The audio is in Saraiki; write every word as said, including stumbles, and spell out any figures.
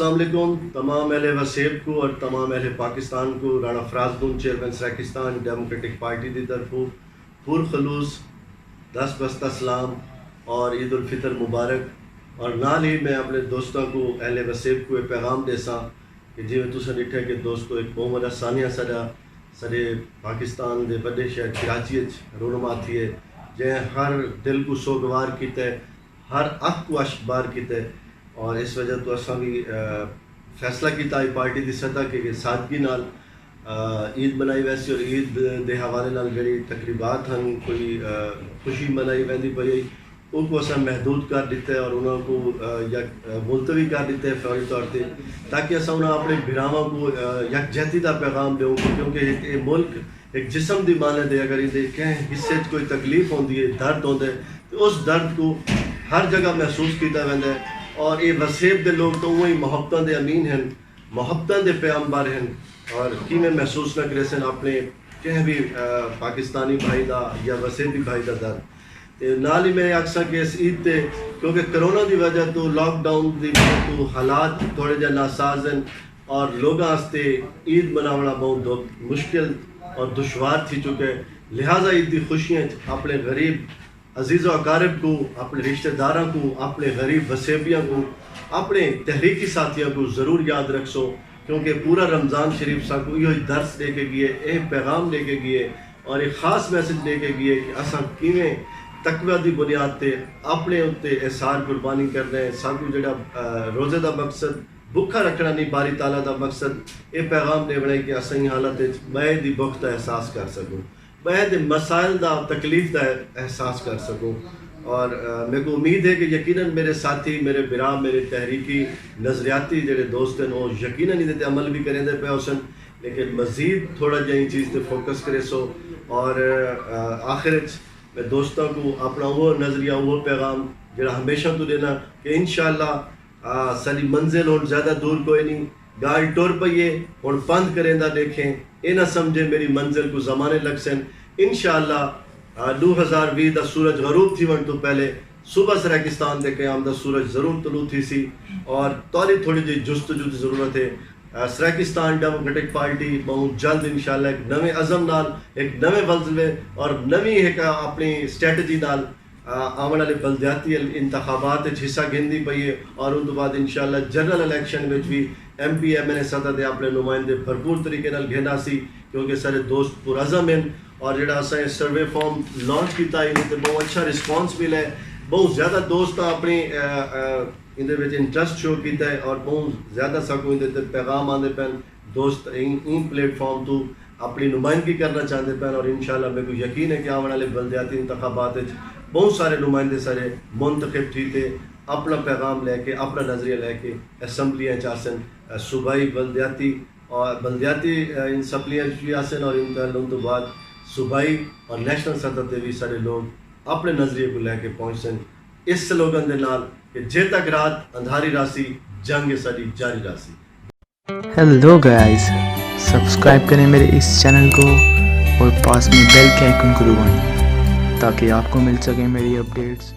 السلام علیکم تمام اہل وسیب کو اور تمام اہل پاکستان کو۔ رانا فراز گن، چیئرمین سرائیکستان ڈیموکریٹک پارٹی دی طرفوں پرخلوص دست بستہ سلام اور عید الفطر مبارک۔ اور نال ہی میں اپنے دوستاں کو، اہل وسیب کو ایک پیغام دے ساں کہ جی میں تساں ڈٹھے کہ دوستو، ایک بہت بڑا سانحہ ساڈا ساڈے پاکستان دے وڈے شہر کراچی اچ رونما تھی ہے، جیں ہر دل کو سوگوار کیتے، ہر اکھ کو اشک بار کیتے۔ اور اس وجہ تو اساں بھی فیصلہ کیتا ہے پارٹی دی سطح کے سادگی نال عید منائی ویسی اور عید دے حوالے نال جڑی تقریبات ہن، کوئی خوشی منائی ویندی پئی، ان کو اساں محدود کر دیتے اور انہاں کو یک ملتوی کر دیتے فوری طور تے، تاکہ اساں انہاں اپنے بھراواں کو یکجہتی دا پیغام دیوں، کیونکہ ایک ملک ایک جسم دی مانند ہے، اگر ایندے کہیں حصے وچ کوئی تکلیف ہوندی ہے، درد ہوندے، تے اس درد کو ہر جگہ محسوس کیتا ویندا ہے۔ اور اے وسیب دے لوگ تو اوہی محبتاں دے امین ہن، محبتاں دے پیامبر ہن، اور کیویں محسوس نہ کریسن اپنے کہیں بھی پاکستانی بھائی دا یا وسیبی بھائی دا درد۔ تے نال ہی میں آکھساں کہ اس عید تے، کیونکہ کرونا دی وجہ تو، لاک ڈاؤن دی وجہ تو حالات تھوڑے جہے ناساز ہن، اور لوگاں واسطے عید مناونا بہت دکھ، مشکل اور دشوار تھی چکے، لہذا عید دی خوشیاں اچ اپنے غریب عزیز و اقارب کو، اپنے رشتہ داراں کو، اپنے غریب وسیبیاں کو، اپنے تحریکی ساتھیاں کو ضرور یاد رکھسو، کیونکہ پورا رمضان شریف ساکو ایہو ہی درس دے کے گئے، اے پیغام دے کے گئے اور ایک خاص میسج دے کے گئے کہ اساں کیویں تقوی دی بنیاد تے اپنے اتے احسان قربانی کرنا ہے۔ ساکو جڑا روزے دا مقصد بکھا رکھنا نہیں، باری تعالیٰ دا مقصد اے پیغام ݙیوݨا ہے کہ اساں ایں حالت وچ ٻئے دی بکھ دا احساس کر سڳوں، ٻئے دے مسائل دا، تکلیف دا احساس کر سڳوں۔ اور میکوں امید ہے کہ یقیناً میرے ساتھی، میرے بھرا، میرے تحریکی نظریاتی جڑے دوست ہن، او یقیناً ایندے تے عمل وی کریندے پئے ہوسن، لیکن مزید تھوڑا جیہا ایں چیز تے فوکس کریسو۔ اور آخر وچ میں دوستاں کوں اپݨا اوہو نظریہ، اوہو پیغام جڑا ہمیشہ توں ݙینا کہ انشاءاللہ ساݙی منزل ہݨ زیادہ دور کوئے نی، ڳالھ ٹر پئی ہے، ہݨ پندھ کریندا ݙیکھیں، اے نہ سمجھے میݙی منزل کوں زمانے لڳسن۔ انشاءاللہ ݙو ہزار ویہہ دا سورج غروب تھیوݨ توں پہلے صبح سرائیکستان دے قیام دا سورج ضرور طلوع تھیسی، اور تہاݙی تھوڑی جئی جستجو دی ضرورت ہے۔ سرائیکستان ڈیموکریٹک پارٹی ٻہوں جلد انشاءاللہ ہک نویں عزم نال، ہک نویں ولزمے اور نویں ہک اپݨی سٹریٹجی نال آوݨ آلے بلدیاتی انتخابات اچ حصہ گھندی پئی ہے، اور اوں توں بعد انشاءاللہ جنرل الیکشن وچ وی ایم پی، ایم این اے سطح تے اپݨے نمائندے بھرپور طریقے نال گھن آسی، کیونکہ سارے دوست پرعزم ہن۔ اور جڑا اساں اے سروے فارم لانچ کیتا ہے، ایندے تے ٻہوں اچھا رسپانس ملا ہے، ٻہوں زیادہ دوستاں اپݨی ایندے وچ انٹرسٹ شو کیتا ہے، اور ٻہوں زیادہ ساکوں ایندے تے پیغام آندے پئن، دوست ایں ایں پلیٹ فارم توں اپݨی نمائندگی کرݨا چاہندے پئن، اور انشاءاللہ میکوں یقین ہے کہ آوݨ آلے بلدیاتی انتخابات وچ ٻہوں سارے نمائندے سارے منتخب تھی تے اپݨا پیغام لے کے، اپݨا نظریہ لے کے اسمبلیاں وچ آسن۔ صوبائی بلدیاتی اور بلدیاتی اسمبلیاں وچ وی آسن، اور ان توں بعد صوبائی اور نیشنل سطح تے وی سارے لوگ اپݨے نظریے کوں لے کے پہنچسن، اس سلوگن دے نال کہ جے تک رات اندھاری راہسی، جنگ ساݙی جاری راہسی۔ ہیلو گائز، سبسکرائب کریں میرے اس چینل کو اور پاس میں بیل کے آئیکن کو دبائیں تاکہ آپ کو مل سکیں میری اپڈیٹس۔